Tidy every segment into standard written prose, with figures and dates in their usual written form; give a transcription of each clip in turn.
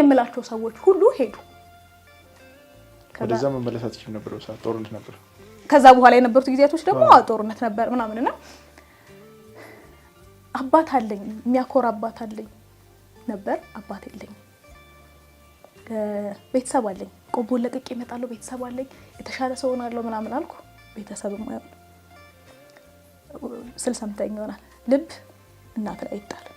የምላቸው ሰዎች ሁሉ ሄዱ። ወደዛ መመለስ አትችይም ነበር፣ በሰዓት ጦርነት ነበር። ከዛ በኋላ የነበሩት ጊዜያቶች ደግሞ ጦርነት ነበር ምናምን። እና አባት አለኝ፣ የሚያኮራ አባት አለኝ ነበር፣ አባት የለኝም። ቤተሰብ አለኝ፣ ቆቦን ለቅቄ እመጣለሁ፣ ቤተሰብ አለኝ፣ የተሻለ ሰው ሆናለሁ ምናምን አልኩ። ቤተሰብም አይሆን ስል ሰምተኝ ይሆናል። ልብ እናት ላይ አይጣልም፣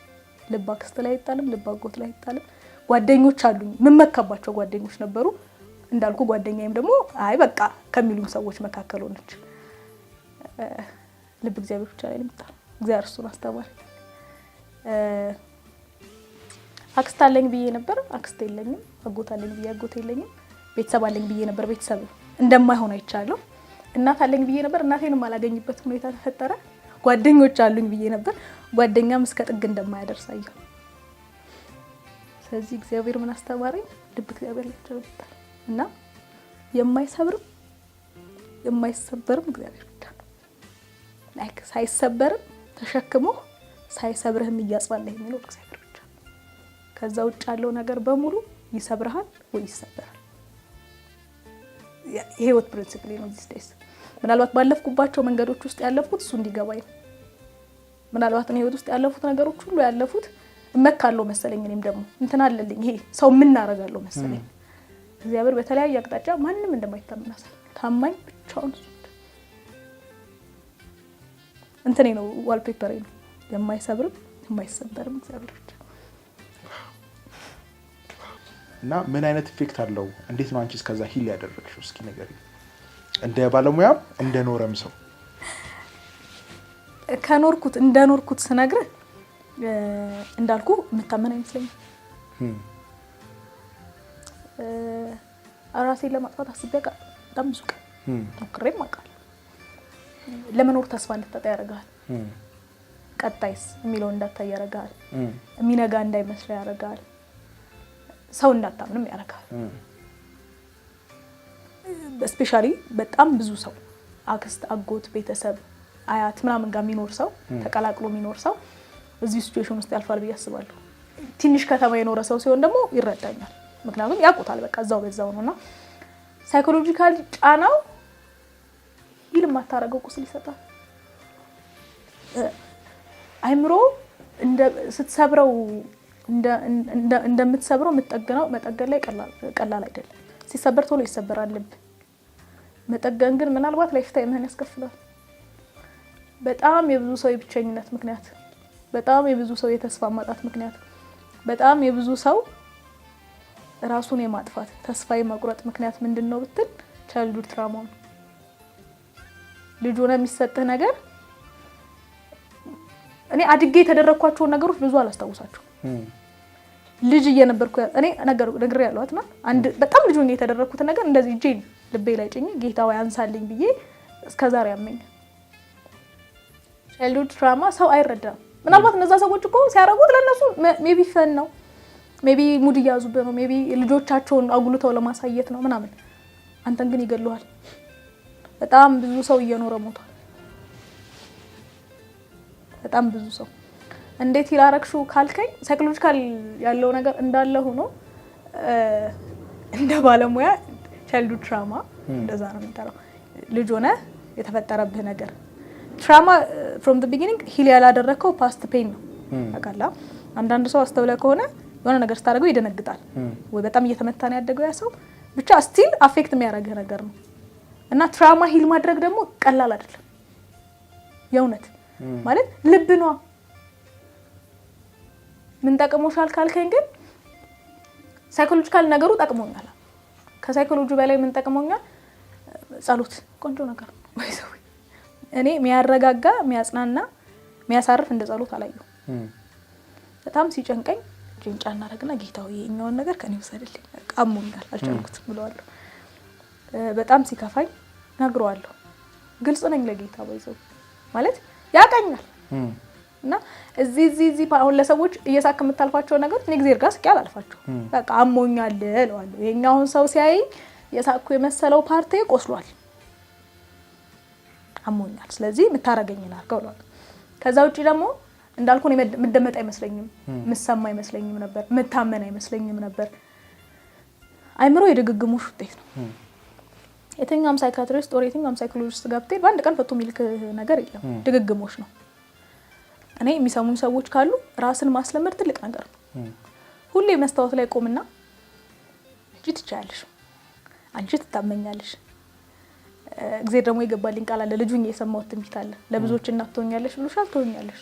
ልብ አክስት ላይ አይጣልም፣ ልብ አጎት ላይ አይጣልም። ጓደኞች አሉኝ፣ የምመካባቸው ጓደኞች ነበሩ። እንዳልኩ ጓደኛዬም ደግሞ አይ በቃ ከሚሉኝ ሰዎች መካከል ሆነች። ልብ እግዚአብሔር ብቻ ላይ የሚጣል፣ እግዚአብሔር እሱን አስተማሪ። አክስት አለኝ ብዬ ነበር፣ አክስት የለኝም። አጎት አለኝ ብዬ አጎት የለኝም። ቤተሰብ አለኝ ብዬ ነበር፣ ቤተሰብ እንደማይሆን አይቻለሁ። እናት አለኝ ብዬ ነበር፣ እናቴንም አላገኝበት ሁኔታ ተፈጠረ። ጓደኞች አሉኝ ብዬ ነበር፣ ጓደኛም እስከ ጥግ እንደማያደርስ አየሁ። ስለዚህ እግዚአብሔር ምን አስተማረኝ? ልብ እግዚአብሔር ላይ ብቻ ነው እና የማይሰብርም የማይሰበርም እግዚአብሔር ብቻ ነው። Like ሳይሰበርም ተሸክሞ ሳይሰብርህም እያጽናናህ የሚኖር እግዚአብሔር ብቻ ነው። ከዛ ውጭ ያለው ነገር በሙሉ ይሰብርሃል ወይ ይሰበራል። የህይወት principle ነው these days። ምናልባት ባለፍኩባቸው መንገዶች ውስጥ ያለፍኩት እሱ እንዲገባኝ ነው። ምናልባት እኔ ህይወት ውስጥ ያለፉት ነገሮች ሁሉ ያለፉት እመካለሁ መሰለኝ። እኔም ደግሞ እንትን አለልኝ፣ ይሄ ሰው ምን አደርጋለሁ መሰለኝ። እግዚአብሔር በተለያየ አቅጣጫ ማንም እንደማይታመን አሳየኝ። ታማኝ ብቻውን እሱ እንትኔ ነው፣ wallpaper ኤ ነው። የማይሰብርም የማይሰበርም እግዚአብሔር ብቻ። እና ምን አይነት effect አለው? እንዴት ነው አንቺ እስከዛ heal ያደረግሽው? እስኪ ንገሪኝ፣ እንደ ባለሙያም እንደ ኖረም ሰው። ከኖርኩት እንደኖርኩት ስነግርህ እንዳልኩ የምታመን አይመስለኝም። ራሴን ለማጥፋት አስቤ አውቃለሁ። በጣም ብዙ ቀን ሞክሬም አውቃለሁ። ለመኖር ተስፋ እንድታጣ ያደርግሃል። ቀጣይስ የሚለውን እንዳታይ ያደርግሃል። የሚነጋ እንዳይመስል ያደርግሃል። ሰው እንዳታምንም ያደርግሃል። Especially በጣም ብዙ ሰው አክስት፣ አጎት፣ ቤተሰብ፣ አያት ምናምን ጋር የሚኖር ሰው፣ ተቀላቅሎ የሚኖር ሰው እዚህ situation ውስጥ ያልፋል ብዬ አስባለሁ። ትንሽ ከተማ የኖረ ሰው ሲሆን ደግሞ ይረዳኛል። ምክንያቱም ያውቁታል፣ በቃ እዛው በዛው ነው። እና psychological ጫናው heal የማታደርገው ቁስል ይሰጣል። አይምሮ ስትሰብረው እንደምትሰብረው የምትጠግነው መጠገን ላይ ቀላል አይደለም። ሲሰበር ቶሎ ይሰበራል ልብ። መጠገን ግን ምናልባት lifetime ህን ያስከፍላል። በጣም የብዙ ሰው የብቸኝነት ምክንያት፣ በጣም የብዙ ሰው የተስፋ ማጣት ምክንያት፣ በጣም የብዙ ሰው ራሱን የማጥፋት፣ ተስፋ የመቁረጥ ምክንያት ምንድን ነው ብትል childhood trauma ነው። ልጅ ሆነ የሚሰጥህ ነገር። እኔ አድጌ የተደረግኳቸውን ነገሮች ብዙ አላስታውሳቸው። ልጅ እየነበርኩ እኔ ነገር ነግሬ ያለኋት ና አንድ በጣም ልጅ ሆኜ የተደረግኩትን ነገር እንደዚህ እጄን ልቤ ላይ ጭኜ ጌታ ወይ አንሳልኝ ብዬ እስከዛሬ ያመኛል። Childhood trauma ሰው አይረዳም። ምናልባት እነዛ ሰዎች እኮ ሲያደርጉት ለእነሱ maybe fun ነው፣ maybe mood እያያዙብህ ነው፣ maybe ልጆቻቸውን አጉልተው ለማሳየት ነው ምናምን። አንተን ግን ይገሉሃል። በጣም ብዙ ሰው እየኖረ ሞቷል። በጣም ብዙ ሰው። እንዴት heal አረግሽው ካልከኝ psychological ያለው ነገር እንዳለ ሆኖ እንደ ባለሙያ childhood trauma እንደዛ ነው የምንጠራው። ልጅ ሆነ የተፈጠረብህ ነገር trauma from the beginning heal ያላደረግከው past pain ነው። ታውቃለህ፣ አንዳንድ ሰው አስተውለህ ከሆነ የሆነ ነገር ስታደርገው ይደነግጣል፣ ወይ በጣም እየተመታ ነው ያደገው ያ ሰው፣ ብቻ still affect የሚያደርግህ ነገር ነው። እና trauma heal ማድረግ ደግሞ ቀላል አይደለም። የእውነት ማለት ልብ ኗ። ምን ጠቅሞሻል ካልከኝ ግን psychological ነገሩ ጠቅሞኛል። ከ psychology በላይ ምን ጠቅሞኛል? ጸሎት ቆንጆ ነገር ነው። እኔ የሚያረጋጋ፣ የሚያጽናና፣ የሚያሳርፍ እንደ ጸሎት አላየሁም። በጣም ሲጨንቀኝ እጄን ጫን አደረግና ጌታ ሆይ ይሄኛውን ነገር ከኔ ውሰድልኝ፣ በቃ አሞኛል፣ አልቻልኩትም ብለዋለሁ። በጣም ሲከፋኝ ነግረዋለሁ። ግልጽ ነኝ ለጌታ፣ by the way ማለት ያቀኛል። እና እዚህ አሁን ለሰዎች እየሳክ የምታልፋቸው ነገሮች እኔ እግዚአብሔር ጋር ስቄ አላልፋቸው። በቃ አሞኛል እለዋለሁ። ይሄኛውን ሰው ሲያይኝ የሳቅኩ የመሰለው part ኤ ቆስሏል፣ አሞኛል። ስለዚህ የምታረገኝን አድርገው እለዋለሁ። ከዛ ውጭ ደግሞ እንዳልኩ የምደመጥ አይመስለኝም፣ የምሰማ አይመስለኝም ነበር፣ የምታመን አይመስለኝም ነበር። አይምሮ የድግግሞሽ ውጤት ነው። የትኛውም psychiatrist or የትኛውም psychologist ጋር ብትሄድ በአንድ ቀን ፈቶ የሚልክ ነገር የለም። ድግግሞሽ ነው። እኔ የሚሰሙኝ ሰዎች ካሉ ራስን ማስለመድ ትልቅ ነገር ነው። ሁሌ መስታወት ላይ ቆምና አንቺ ትችያለሽ፣ አንቺ ትታመኛለሽ። እግዚአብሔር ደግሞ የገባልኝ ቃል አለ። ልጁኝ የሰማሁት ትንቢት አለ። ለብዙዎች እናት ትሆኛለሽ ብሎሻል፣ ትሆኛለሽ።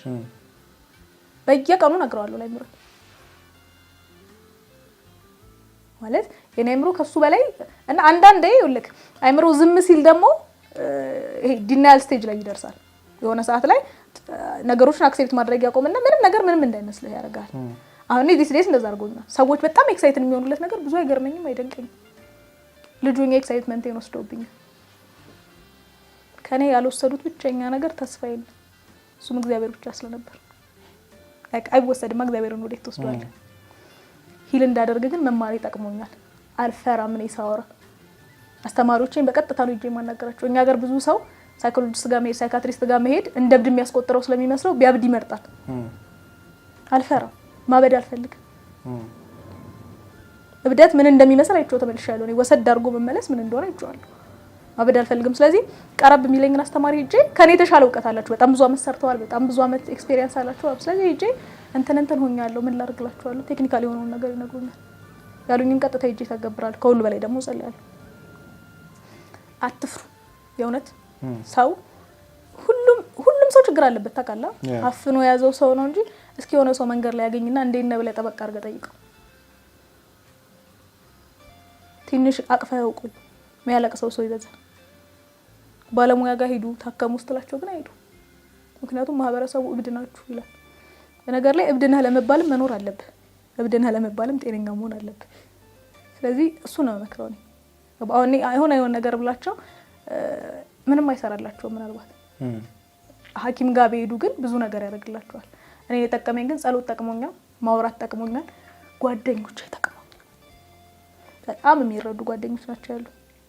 በየቀኑ እነግረዋለሁ ለአእምሮ። ማለት የኔ አእምሮ ከሱ በላይ እና አንዳንዴ ይኸውልህ አእምሮ ዝም ሲል ደግሞ ይሄ denial stage ላይ ይደርሳል። የሆነ ሰዓት ላይ ነገሮችን accept ማድረግ ያቆምና ምንም ነገር ምንም እንዳይመስልህ ያደርጋል። አሁን እኔ these days እንደዛ አድርጎኛል። ሰዎች በጣም excited የሚሆኑለት ነገር ብዙ አይገርመኝም፣ አይደንቀኝም። ልጁ excitement ኤን ወስደውብኛል። ከኔ ያልወሰዱት ብቸኛ ነገር ተስፋዬ ነው። እሱም እግዚአብሔር ብቻ ስለነበር አይወሰድማ። እግዚአብሔርን ወዴት ትወስደዋለህ? Heal እንዳደርግ ግን መማር ይጠቅሞኛል። አልፈራም። እኔ ሳወራ አስተማሪዎቼን በቀጥታ ነው ሄጄ የማናገራቸው። እኛ ሀገር ብዙ ሰው psychologist ጋር መሄድ፣ psychiatrist ጋር መሄድ እንደ እብድ የሚያስቆጥረው ስለሚመስለው ቢያብድ ይመርጣል። አልፈራም። ማበድ አልፈልግም። እብደት ምን እንደሚመስል አይቼው ተመልሻለሁ። እኔ ወሰድ አድርጎ መመለስ ምን እንደሆነ አይቼዋለሁ። ማበድ አልፈልግም። ስለዚህ ቀረብ የሚለኝን አስተማሪ ሄጄ ከኔ የተሻለ እውቀት አላቸው፣ በጣም ብዙ አመት ሰርተዋል፣ በጣም ብዙ አመት experience አላቸው። ስለዚህ ሄጄ እንትን እንትን ሆኛለሁ፣ ምን ላድርግላችኋለሁ፣ technical የሆነውን ነገር ይነግሩኛል። ያሉኝን ቀጥታ ሄጄ ተገብራለሁ። ከሁሉ በላይ ደግሞ ጸልያለሁ። አትፍሩ። የእውነት ሰው ሁሉም ሁሉም ሰው ችግር አለበት ታውቃለህ። አፍኖ የያዘው ሰው ነው እንጂ እስኪ የሆነ ሰው መንገድ ላይ ያገኝና እንዴት ነህ ብለህ ጠበቅ አድርገህ ጠይቀው። ትንሽ አቅፈኸው ቆይ። የሚያለቅሰው ሰው ይበዛል። ባለሙያ ጋር ሂዱ ታከሙ ስትላቸው ግን አይሄዱ። ምክንያቱም ማህበረሰቡ እብድ ናችሁ ይላል። በነገር ላይ እብድ ነህ ለመባልም መኖር አለብህ። እብድ ነህ ለመባልም ጤነኛ መሆን አለብህ። ስለዚህ እሱ ነው መክረው። እኔ አሁን የሆነ የሆነ ነገር ብላቸው ምንም አይሰራላቸውም። ምናልባት ሐኪም ጋር ቢሄዱ ግን ብዙ ነገር ያደርግላቸዋል። እኔ የጠቀመኝ ግን ጸሎት ጠቅሞኛል፣ ማውራት ጠቅሞኛል፣ ጓደኞች ጠቅሞኛል። በጣም የሚረዱ ጓደኞች ናቸው ያሉ።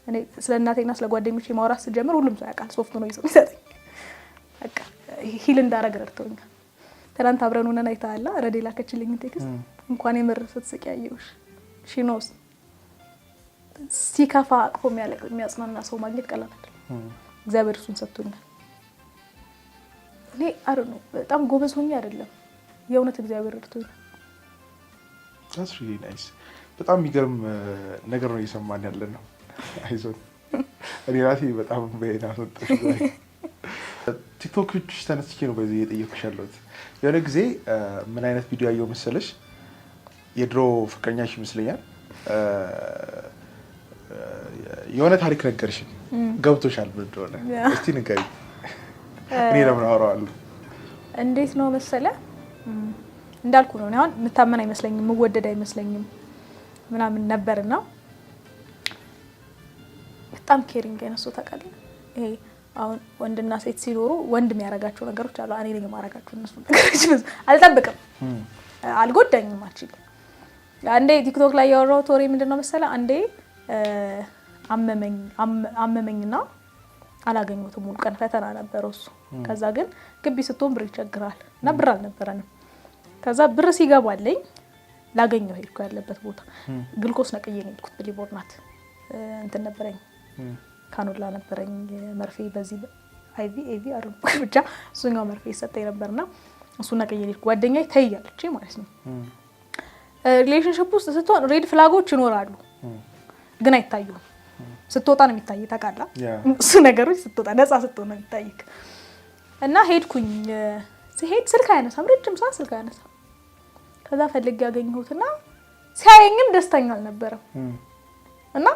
እኔ ስለ እናቴና ስለ ጓደኞቼ ማውራት ስጀምር ሁሉም ሰው ያውቃል። Soft ነው ይዘው የሚሰጠኝ በቃ heal እንዳረግ ረድተውኛል። ትናንት አብረን ሆነን አይተሃል። ረዴ ላከችልኝ text እንኳን የምር ስትስቂ ያየሁሽ። She knows። ሲከፋ አቅፎ የሚያጽናና ሰው ማግኘት ቀላል አይደለም። እግዚአብሔር እሱን ሰጥቶኛል። እኔ አረ ነው በጣም ጎበዝ ሆኜ አይደለም፣ የእውነት እግዚአብሔር ረድቶኛል። That's really nice። በጣም የሚገርም ነገር ነው እየሰማን ያለ ነው። አይዞን፣ እኔ ራሴ በጣም በና አስወጣሽ። ቲክቶክች ተነስቼ ነው በዚህ እየጠየኩሽ ያለሁት። የሆነ ጊዜ ምን አይነት ቪዲዮ ያየው መሰለሽ? የድሮ ፍቅረኛሽ ይመስለኛል፣ የሆነ ታሪክ ነገርሽን፣ ገብቶሻል ምን እንደሆነ? እስቲ ንገሪኝ። እኔ ለምን አወራዋለሁ? እንዴት ነው መሰለ፣ እንዳልኩ ነው። አሁን የምታመን አይመስለኝም፣ የምወደድ አይመስለኝም ምናምን ነበርና በጣም caring አይነት ሰው ታውቃለህ። ይሄ አሁን ወንድና ሴት ሲኖሩ ወንድ የሚያደርጋቸው ነገሮች አሉ። እኔ ነኝ የማደርጋቸው እነሱ ነገሮች ብዙ አልጠብቅም፣ አልጎዳኝም። አችል አንዴ ቲክቶክ ላይ ያወራሁት ወሬ ምንድን ነው መሰለህ? አንዴ አመመኝና አላገኘሁትም። ሙሉ ቀን ፈተና ነበረው እሱ። ከዛ ግን ግቢ ስትሆን ብር ይቸግራል እና ብር አልነበረንም። ከዛ ብር ሲገባልኝ ላገኘው ሄድኩ ያለበት ቦታ። ግልኮስ ነቅዬ ነው የሄድኩት። ብሊቦርናት እንትን ነበረኝ፣ cannula ነበረኝ፣ መርፌ በዚህ IV AV አሩ ብቻ እሱኛው መርፌ ይሰጠኝ ነበርና እሱን ነቅዬ ሄድኩ። ጓደኛዬ ተይ አለች ማለት ነው። Relationship ውስጥ ስትሆን red flag ኦች ይኖራሉ፣ ግን አይታዩም። ስትወጣ ነው የሚታይ፣ ታውቃለህ። እሱ ነገሮች ስትወጣ ነፃ ስትሆን ነው የሚታይክ። እና ሄድኩኝ። ስሄድ ስልክ አያነሳም፣ ረጅም ሰዓት ስልክ አያነሳም። ከዛ ፈልጌ ያገኘሁትና ሲያየኝም ደስተኛ አልነበረም። እና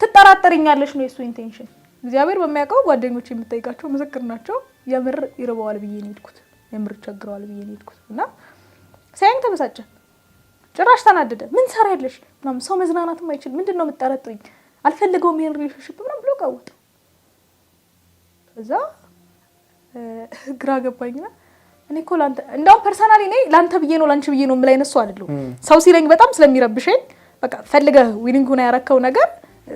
ትጠራጠርኛለሽ ነው የሱ intention። እግዚአብሔር በሚያውቀው ጓደኞች የምጠይቃቸው ምስክር ናቸው። የምር ይርበዋል ብዬ ነው የሄድኩት፣ የምር ቸግረዋል ብዬ ነው የሄድኩት። እና ሲያየኝ ተበሳጨ፣ ጭራሽ ተናደደ። ምን ሰራያለሽ ምናምን፣ ሰው መዝናናትም አይችልም፣ ምንድን ነው የምጠረጥሪኝ? አልፈልገውም ይሄን relationship ምናምን ብሎ ቀወጠው። ከዛ ግራ ገባኝና እኔ እኮ ላንተ እንደውም personally እኔ ላንተ ብዬ ነው ላንቺ ብዬ ነው የምል አይነት ሰው አይደለሁም። ሰው ሲለኝ በጣም ስለሚረብሸኝ በቃ ፈልገህ willing ሆነ ያረከው ነገር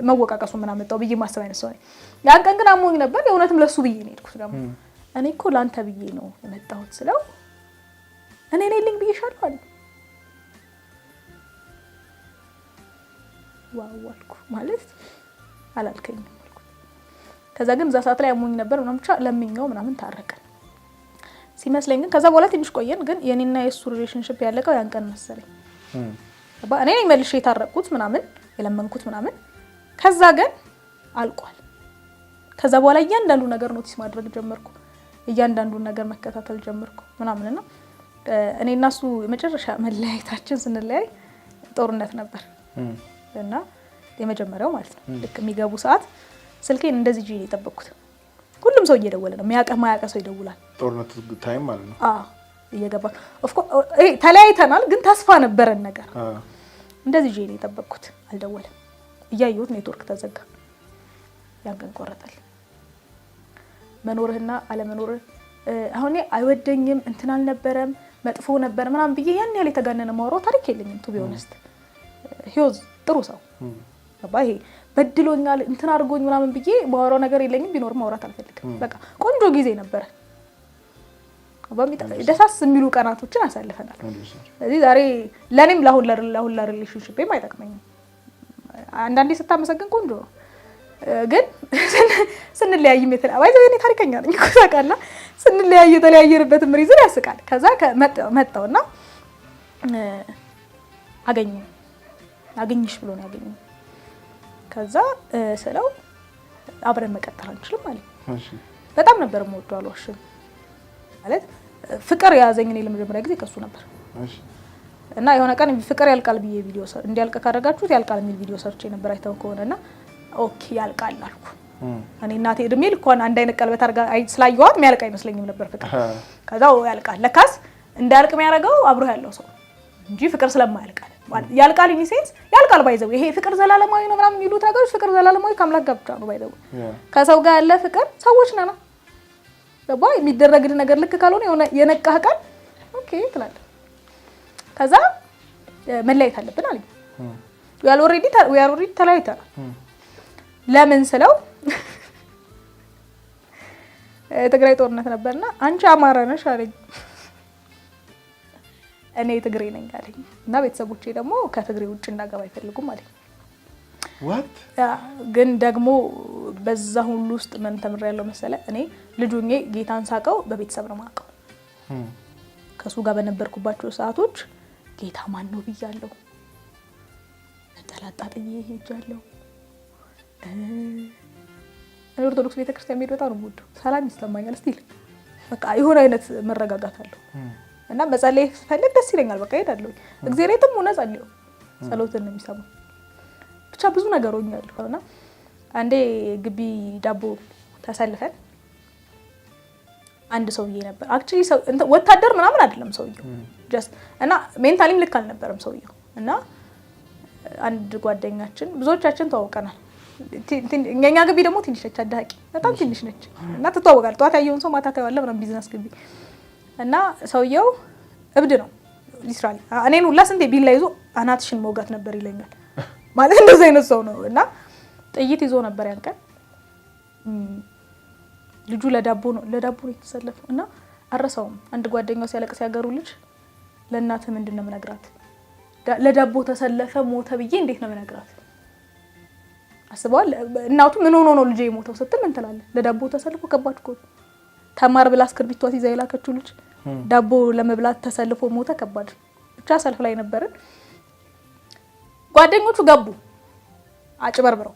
መወቃቀሱ ምን አመጣው ብዬ ማሰብ አይነት ሰው ነኝ። ያን ቀን ግን አሞኝ ነበር። የእውነትም ለሱ ብዬ ነው የሄድኩት። ደግሞ እኔ እኮ ላንተ ብዬ ነው የመጣሁት ስለው እኔ ነኝ ልኝ ብዬሻለሁ አለ። Wow አልኩ። ማለት አላልከኝም አልኩት። ከዛ ግን እዛ ሰዓት ላይ አሞኝ ነበር ምናምን፣ ብቻ ለምኜው ምናምን ታረቀን ሲመስለኝ። ግን ከዛ በኋላ ትንሽ ቆየን። ግን የኔና የእሱ relationship ያለቀው ያን ቀን መሰለኝ። እኔ ነኝ መልሼ የታረቅኩት ምናምን፣ የለመንኩት ምናምን። ከዛ ግን አልቋል። ከዛ በኋላ እያንዳንዱ ነገር notice ማድረግ ጀመርኩ። እያንዳንዱን ነገር መከታተል ጀመርኩ ምናምን። እና እኔ እና እሱ የመጨረሻ መለያየታችን፣ ስንለያይ ጦርነት ነበር እና የመጀመሪያው ማለት ነው። ልክ የሚገቡ ሰዓት ስልኬን እንደዚህ ይዤ የጠበቅኩት፣ ሁሉም ሰው እየደወለ ነው። የሚያውቅህ ማያውቅህ ሰው ይደውላል። ጦርነት time ማለት ነው። አዎ፣ እየገባ ተለያይተናል፣ ግን ተስፋ ነበረን ነገር። እንደዚህ ይዤ ነው የጠበቅኩት። አልደወለም። እያየሁት ኔትወርክ ተዘጋ። ያን ቀን ቆረጠል። መኖርህና አለመኖርህ፣ አሁን አይወደኝም፣ እንትን አልነበረም፣ መጥፎ ነበር ምናምን ብዬ ያን ያህል የተጋነነ ማውራው ታሪክ የለኝም። To be honest, he was ጥሩ ሰው። ገባ፣ ይሄ በድሎኛል፣ እንትን አድርጎኝ ምናምን ብዬ ማውራው ነገር የለኝም። ቢኖርም ማውራት አልፈልግም። በቃ ቆንጆ ጊዜ ነበረ። ደሳስ የሚሉ ቀናቶችን አሳልፈናል። ስለዚህ ዛሬ ለእኔም ለአሁን ለ relationship ኤም አይጠቅመኝም። አንዳንዴ ስታመሰግን ቆንጆ ነው፣ ግን ስንለያይም የተለያየ፣ እኔ ታሪከኛ ነኝ እኮ ታውቃለህ። ስንለያይ የተለያየንበትም reason ያስቃል። ከዛ መጣውና አገኘኝ፣ አገኝሽ ብሎ ነው ያገኘኝ። ከዛ ስለው አብረን መቀጠል አንችልም አለኝ። በጣም ነበር የምወደው፣ አልዋሽም። ማለት ፍቅር የያዘኝ እኔ ለመጀመሪያ ጊዜ ከሱ ነበር። እና የሆነ ቀን ፍቅር ያልቃል ብዬ ቪዲዮ፣ እንዲያልቅ ካደረጋችሁት ያልቃል የሚል ቪዲዮ ሰርቼ ነበር አይተው ከሆነ። እና okay ያልቃል አልኩ። እኔ እናቴ እድሜ ልኳን አንድ አይነት ቀለበት አድርጋ ስላየኋት የሚያልቅ አይመስለኝም ነበር ፍቅር። ከዛ ያልቃል፣ ለካስ እንዳያልቅ የሚያደርገው አብሮ ያለው ሰው እንጂ ፍቅር ስለማያልቅ ያልቃል። In a sense ያልቃል። By the way፣ ይሄ ፍቅር ዘላለማዊ ነው ምናምን የሚሉት ነገሮች፣ ፍቅር ዘላለማዊ ከአምላክ ጋር ብቻ ነው። By the way፣ ከሰው ጋር ያለ ፍቅር ሰዎች ነና፣ ገባ፣ የሚደረግልህ ነገር ልክ ካልሆነ የሆነ የነቃህ ቀን okay ትላለህ። ከዛ መለያየት አለብን አለኝ። We are already ተለያይተናል። ለምን ስለው የትግራይ ጦርነት ነበርና አንቺ አማራ ነሽ አለኝ። እኔ ትግሬ ነኝ አለኝ። እና ቤተሰቦቼ ደግሞ ከትግሬ ውጭ እንዳገባ አይፈልጉም አለኝ። What? ግን ደግሞ በዛ ሁሉ ውስጥ ምን ተምሬያለሁ መሰለ? እኔ ልጅ ሆኜ ጌታን ሳቀው በቤተሰብ ነው የማውቀው። ከእሱ ጋር በነበርኩባቸው ሰዓቶች ጌታ ማን ነው ብያለሁ። ነጠላ ጣጥዬ ሄጃለሁ። እኔ ኦርቶዶክስ ቤተክርስቲያን መሄድ በጣም ነው የምወደው። ሰላም ይሰማኛል። Still በቃ የሆነ አይነት መረጋጋት አለው እና መጸለይ ስፈልግ ደስ ይለኛል። በቃ እሄዳለሁ። እግዚአብሔር የትም ሆነ ጸልዩ፣ ጸሎትን ነው የሚሰማው። ብቻ ብዙ ነገር ሆኛለሁ። እና አንዴ ግቢ ዳቦ ተሰልፈን አንድ ሰውዬ ነበር። Actually ወታደር ምናምን አይደለም ሰውዬው፣ just እና mentally ም ልክ አልነበረም ሰውዬው። እና አንድ ጓደኛችን፣ ብዙዎቻችን ተዋውቀናል። የኛ ግቢ ደግሞ ትንሽ ነች፣ አዳቂ በጣም ትንሽ ነች እና ትተዋወቃለህ። ጠዋት ያየውን ሰው ማታ ታየዋለህ ምናምን፣ ቢዝነስ ግቢ። እና ሰውየው እብድ ነው literally። እኔን ሁላ ስንቴ ቢላ ይዞ አናትሽን መውጋት ነበር ይለኛል። ማለት እንደዚህ አይነት ሰው ነው። እና ጥይት ይዞ ነበር ያን ቀን። ልጁ ለዳቦ ነው የተሰለፈው። እና አረሳውም። አንድ ጓደኛው ሲያለቅስ ያገሩ ልጅ ለእናትህ ምንድን ነው የምነግራት? ለዳቦ ተሰለፈ ሞተ ብዬ እንዴት ነው የምነግራት? አስበዋል። እናቱ ምን ሆኖ ነው ልጄ የሞተው ስትል ምን ትላለህ? ለዳቦ ተሰልፎ፣ ከባድ እኮ ነው። ተማር ብላ እስክርቢቷ ይዛ የላከችው ልጅ ዳቦ ለመብላት ተሰልፎ ሞተ። ከባድ። ብቻ ሰልፍ ላይ ነበርን። ጓደኞቹ ገቡ አጭበርብረው።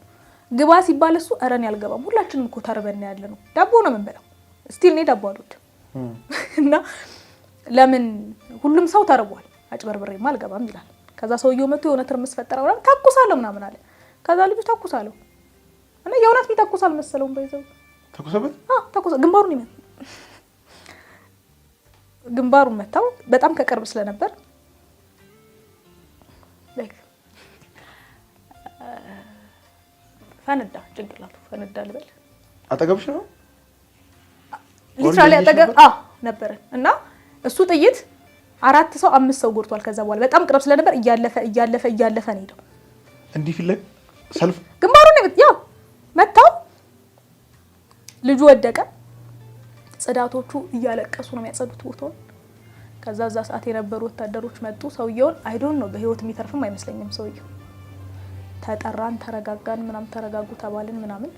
ግባ ሲባል እሱ ኧረ እኔ አልገባም፣ ሁላችንም እኮ ተርበን ያለ ነው፣ ዳቦ ነው የምንበላው። Still እኔ ዳቦ አልወድም። እና ለምን፣ ሁሉም ሰው ተርቧል፣ አጭበርብሬማ አልገባም ይላል። ከዛ ሰውየው መጥቶ የሆነ ትርምስ ፈጠረ ምናምን፣ ተኩሳለሁ ምናምን አለ። ከዛ ልጁ ተኩሳለሁ እና የእውነት የሚተኩስ አልመሰለውም። By the way ተኩሰበት። ተኩሰ፣ ግንባሩን ይመ ግንባሩን መታው። በጣም ከቅርብ ስለነበር like ፈነዳ፣ ጭንቅላቱ ፈነዳ ልበል። አጠገብሽ ነው? Literally አጠገብ አዎ ነበረ። እና እሱ ጥይት አራት ሰው አምስት ሰው ጎድቷል። ከዛ በኋላ በጣም ቅርብ ስለነበር እያለፈ እያለፈ እያለፈ ነው ሄደው። እንዲህ ፊት ለፊት ሰልፍ ግንባሩን ያው መታው። ልጁ ወደቀ። ጽዳቶቹ እያለቀሱ ነው የሚያጸዱት ቦታውን። ከዛ እዛ ሰዓት የነበሩ ወታደሮች መጡ። ሰውየውን I don't know፣ በህይወት የሚተርፍም አይመስለኝም ሰውየው። ተጠራን፣ ተረጋጋን፣ ምናምን ተረጋጉ ተባልን ምናምን።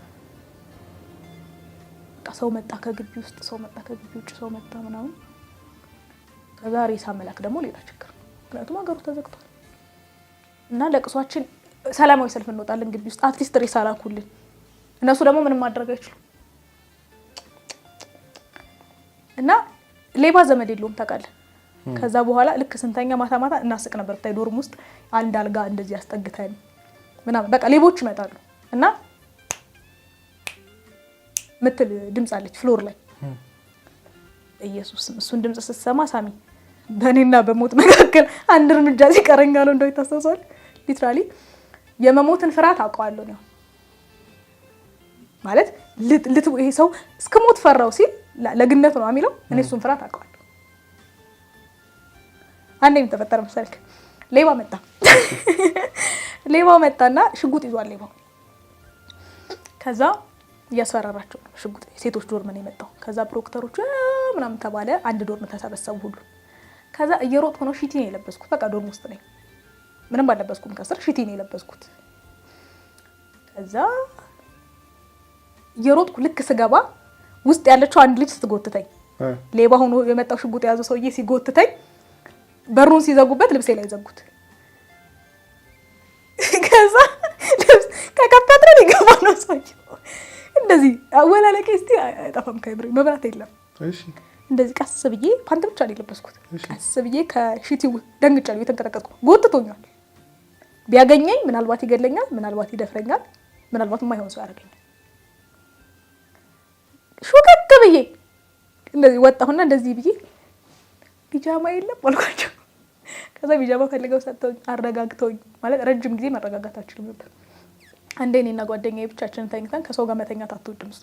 በቃ ሰው መጣ ከግቢ ውስጥ፣ ሰው መጣ ከግቢ ውጭ፣ ሰው መጣ ምናምን። ከዛ ሬሳ መላክ ደግሞ ሌላ ችግር ነው። ምክንያቱም ሀገሩ ተዘግቷል እና ለቅሷችን ሰላማዊ ሰልፍ እንወጣለን ግቢ ውስጥ፣ at least ሬሳ ላኩልን። እነሱ ደግሞ ምንም ማድረግ አይችሉም። እና ሌባ ዘመድ የለውም ታውቃለህ። ከዛ በኋላ ልክ ስንተኛ ማታ ማታ እናስቅ ነበር። ብታይ dorm ውስጥ አንድ አልጋ እንደዚህ አስጠግተን ምናምን በቃ ሌቦች ይመጣሉ እና ምትል ድምፅ አለች floor ላይ። ኢየሱስ፣ እሱን ድምፅ ስትሰማ ሳሚ፣ በእኔና በሞት መካከል አንድ እርምጃ ሲቀረኝ አለው እንደው ይታሰሳል። Literally የመሞትን ፍርሃት አውቀዋለሁ ነው ማለት ይሄ ሰው እስከ ሞት ፈራው ሲል ለግነት ነው የሚለው። እኔ እሱን ፍርሃት አውቀዋለሁ። አንዴ ምን ተፈጠረ መሰለክ? ሌባ መጣ። ሌባው መጣና ሽጉጥ ይዟል ሌባው። ከዛ እያስፈራራቸው ነው ሽጉጥ። ሴቶች dorm ነው የመጣው። ከዛ proctor ኦቹ ምናምን ተባለ። አንድ dorm ተሰበሰቡ ሁሉ። ከዛ እየሮጥኩ ነው፣ ሺቲ ነው የለበስኩት። በቃ dorm ውስጥ ነኝ፣ ምንም አልለበስኩም። ከስር ሺቲ ነው የለበስኩት። ከዛ እየሮጥኩ ልክ ስገባ ውስጥ ያለችው አንድ ልጅ ስትጎትተኝ፣ ሌባ ሆኖ የመጣው ሽጉጥ የያዘው ሰውዬ ሲጎትተኝ በሩን ሲዘጉበት ልብሴ ላይ ዘጉት። ከዛ ልብስ ከከፈትነው ሊገባ ነው ሰውዬው። እንደዚህ አወላለቄ እስቲ አይጠፋም ከአእምሮዬ፣ መብራት የለም። እንደዚህ ቀስ ብዬ፣ ፓንት ብቻ ነው የለበስኩት። ቀስ ብዬ ከሺቲው ደንግጫለሁ፣ እየተንቀጠቀጥኩ፣ ጎትቶኛል። ቢያገኘኝ ምናልባት ይገለኛል፣ ምናልባት ይደፍረኛል፣ ምናልባት የማይሆን ሰው ያደርገኛል። ሹከክ ብዬ እንደዚህ ወጣሁና እንደዚህ ብዬ ቢጃማ የለም አልኳቸው። ከዛ ቢጃማ ፈልገው ሰጥተውኝ አረጋግተውኝ፣ ማለት ረጅም ጊዜ መረጋጋት አልችልም ነበር። አንዴ እኔና ጓደኛዬ ብቻችንን ተኝተን፣ ከሰው ጋር መተኛት አትወድም እሷ፣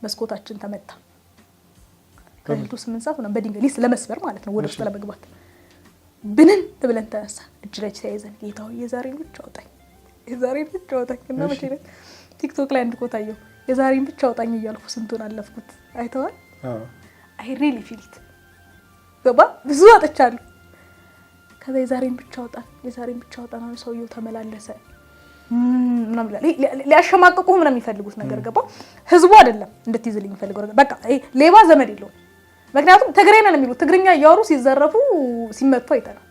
መስኮታችን ተመታ። ከሌሊቱ 8 ሰዓት ምናምን በድንጋይ ሊስ ለመስበር ማለት ነው፣ ወደ ውስጥ ለመግባት። ብንን ብለን ተነሳ፣ እጅ ለእጅ ተያይዘን ጌታ ሆይ የዛሬን ብቻ አውጣኝ፣ የዛሬን ብቻ አውጣኝ። እና መቼ ዕለት ቲክቶክ ላይ አንድ quote አየሁ። የዛሬን ብቻ አውጣኝ እያልኩ ስንቱን አለፍኩት። አይተዋል። I really feel it፣ ገባ፣ ብዙ አጥቻለሁ። ከዛ የዛሬን ብቻ አውጣን፣ የዛሬን ብቻ አውጣን። አሁን ሰውየው ተመላለሰ ምናምን ይላል። ሊያሸማቅቁህ ምናምን የሚፈልጉት ነገር ገባ። ህዝቡ አይደለም እንድትይዝልኝ የሚፈልገው ነገር፣ በቃ ይሄ ሌባ ዘመድ የለውም። ምክንያቱም ትግሬ ነን የሚሉት ትግርኛ እያወሩ ሲዘረፉ ሲመቱ አይተናል።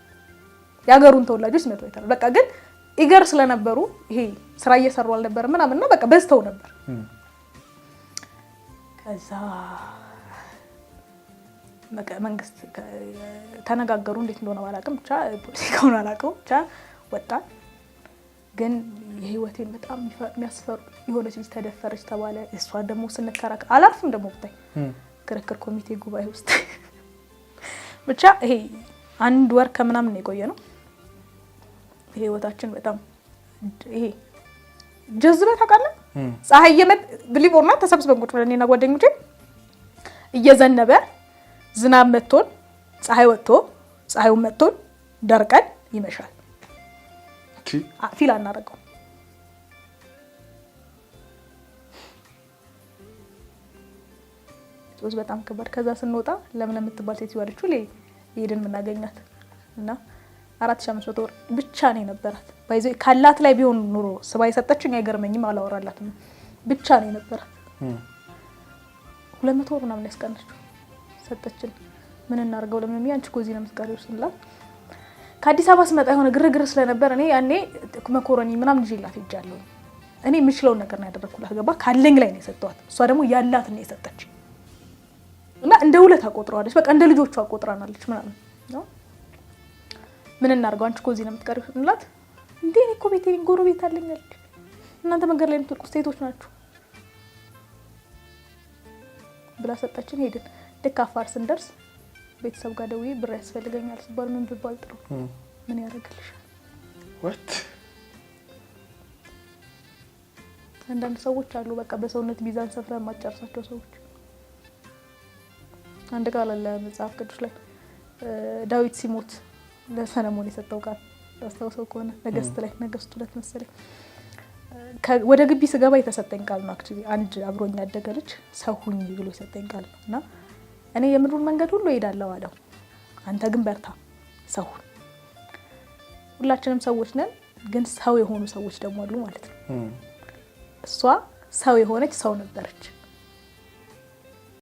የሀገሩን ተወላጆች ሲመቱ አይተናል። በቃ ግን eager ስለነበሩ ይሄ ስራ እየሰሩ አልነበረም ምናምን እና በቃ በዝተው ነበር። ከዛ መንግስት ተነጋገሩ፣ እንዴት እንደሆነ ባላውቅም፣ ብቻ ፖለቲካውን አላውቀውም፣ ብቻ ወጣን። ግን የህይወቴን በጣም የሚያስፈሩ፣ የሆነች ልጅ ተደፈረች ተባለ። እሷ ደግሞ ስንከራከር አላርፍም ደግሞ ብታይ ክርክር ኮሚቴ ጉባኤ ውስጥ፣ ብቻ ይሄ አንድ ወር ከምናምን ነው የቆየ ነው። ህይወታችን በጣም ይሄ ጀዝበህ ታውቃለህ? ፀሐይ እየመጥ believe or not ተሰብስበን ቁጭ ብለን እኔና ጓደኞቼ እየዘነበ፣ ዝናብ መጥቶን ፀሐይ ወጥቶ ፀሐዩን መጥቶን ደርቀን ይመሻል። Feel አናደርገው። በጣም ከባድ። ከዛ ስንወጣ ለምን የምትባል ሴትዮ አለች ሁሌ የሄድን የምናገኛት እና 4500 ብር ብቻ ነው የነበራት። By the way ካላት ላይ ቢሆን ኑሮ ስባ የሰጠችኝ አይገርመኝም፣ አላወራላትም። ብቻ ነው የነበራት። 200 ብር ምናምን ያስቀነችው ሰጠችን። ምን እናድርገው? ለምን አንቺ እኮ እዚህ ነው የምትቀሪው ስንላት ከአዲስ አበባ ስመጣ የሆነ ግርግር ስለነበር እኔ ያኔ መኮረኒ ምናምን ይዤላት ሄጃለሁ። እኔ የምችለውን ነገር ነው ያደረግኩላት። ገባ፣ ካለኝ ላይ ነው የሰጠኋት። እሷ ደግሞ ያላትን ነው የሰጠች እና እንደ ውለታ ቆጥረዋለች። በቃ እንደ ልጆቿ ቆጥራናለች ምናምን። ምን እናድርገው? አንቺ እኮ እዚህ ነው የምትቀሪው ስንላት እንዴ እኔ እኮ ቤቴ ጎረቤት አለኝ አለች። እናንተ መንገድ ላይ የምትወድቁ ሴቶች ናችሁ ብላ ሰጠችን። ሄድን። ልክ አፋር ስንደርስ ቤተሰብ ጋር ደውዬ ብር ያስፈልገኛል ሲባል ምን ብባል ጥሩ፣ ምን ያደርግልሻል? What? አንዳንድ ሰዎች አሉ በቃ በሰውነት ሚዛን ሰፍረ የማትጨርሳቸው ሰዎች። አንድ ቃል አለ መጽሐፍ ቅዱስ ላይ፣ ዳዊት ሲሞት ለሰለሞን የሰጠው ቃል፣ ታስታውሰው ከሆነ ነገስት ላይ፣ ነገስት 2 መሰለኝ። ወደ ግቢ ስገባ የተሰጠኝ ቃል ነው። Actually አንድ አብሮኝ ያደገ ልጅ ሰው ሁኝ ብሎ የሰጠኝ ቃል ነው እና እኔ የምድሩን መንገድ ሁሉ እሄዳለሁ አለው። አንተ ግን በርታ፣ ሰው ሁን። ሁላችንም ሰዎች ነን። ግን ሰው የሆኑ ሰዎች ደግሞ አሉ ማለት ነው። እሷ ሰው የሆነች ሰው ነበረች።